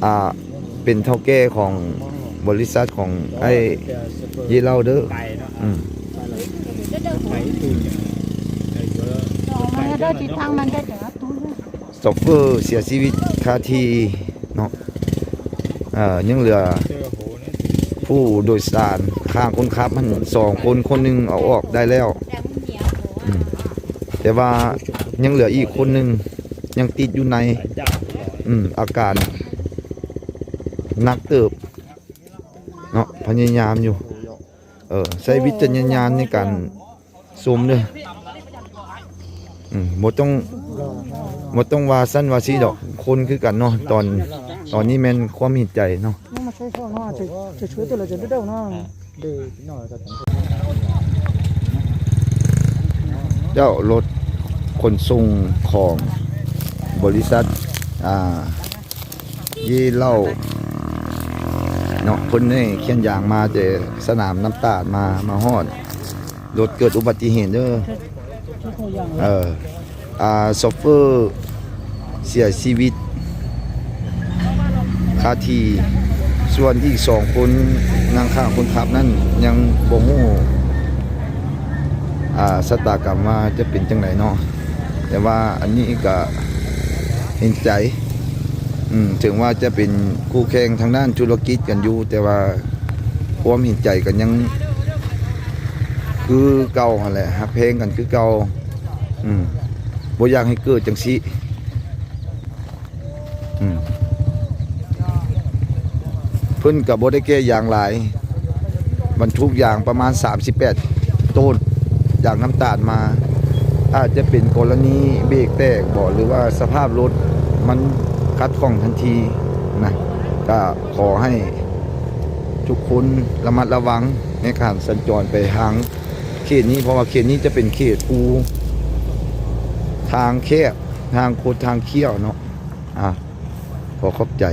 ອ່າ ເປັນເຖົ້າແກ່ຂອງບໍລິສັດຂອງອ້າຍເຢເຫຼົ່າເດີ. ອືມ ໂຊເຟີເສຍຊີວິດຄາທີ່ເນາະ. ເອີ ຍັງເຫຼືອຜູ້ໂດຍສານຂ້າງຄົນຂັບຫັ້ນສອງຄົນ, ຄົນໜຶ່ງເອົາອອກໄດ້ແລ້ວ ອືມ ແຕ່ວ່າຍັງເຫຼືອອີກຄົນໜຶ່ງຍັງຕິດຢູ່ໃນ ອືມ ອາການໜັກເຕີບເນາະ. ພະຍາຍາມຢູ່ ເອີ ໃຊ້ວິຈາລະນະຍານໃນການຊົມເດີ. ອືມ ບໍ່ຕ້ອງ ບໍ່ຕ້ອງວ່າຊັ້ນວ່າຊີ້ດອກ ຄົນຄືກັນເນາະ. ຕອນ ຕອນນີ້ແມ່ນຄວາມເຫັນໃຈເນາະ. ເຈົ້າ ລົດຂົນສົ່ງຂອງບໍລິສັດ ອ່າ ເຢເຫຼົ່າເນາະ ເພິ່ນໄດ້ຂຽນຢາງມາແຕ່ສະໜາມນ້ຳຕາດ ມາ ມາຮອດ ລົດເກີດອຸບັດຕິເຫດເດີ. ເອີ ອ່າ ໂຊເຟີເສຍຊີວິດຄາທີ່, ສ່ວນອີກສອງຄົນນັ່ງຂ້າງຄົນຂັບນັ້ນຍັງບໍ່ຮູ້ ອ່າ ຊະຕາກຳວ່າຈະເປັນຈັ່ງໃດເນາະ. ແຕ່ວ່າອັນນີ້ກະເຫັນໃຈ ອືມ ເຖິງວ່າຈະເປັນຄູ່ແຂ່ງທາງດ້ານທຸລະກິດກັນຢູ່ ແຕ່ວ່າຄວາມເຫັນໃຈກໍຍັງຄືເກົ່າຫັ້ນແຫຼະ, ຮັກແພງກັນຄືເກົ່າ. ອືມ ບໍ່ຢາກໃຫ້ເກີດຈັ່ງຊີ້. ອືມ ເພິ່ນກໍບໍ່ໄດ້ແກ່ຢາງຫຼາຍ, ບັນທຸກຢາງປະມານສາມສິບແປດໂຕນ ຢາງນ້ຳຕາດມາ. ອາດຈະເປັນກໍລະນີເບກແຕກບໍ ຫຼືວ່າສະພາບລົດມັນຂັດຂ້ອງທັນທີນະ. ກໍຂໍໃຫ້ທຸກຄົນລະມັດລະວັງໃນການສັນຈອນໄປທາງເຂດນີ້, ເພາະວ່າເຂດນີ້ຈະເປັນເຂດພູ ທາງແຄບ, ທາງຄົດທາງຄ້ຽວເນາະ. ອາ ຂໍຂອບໃຈ.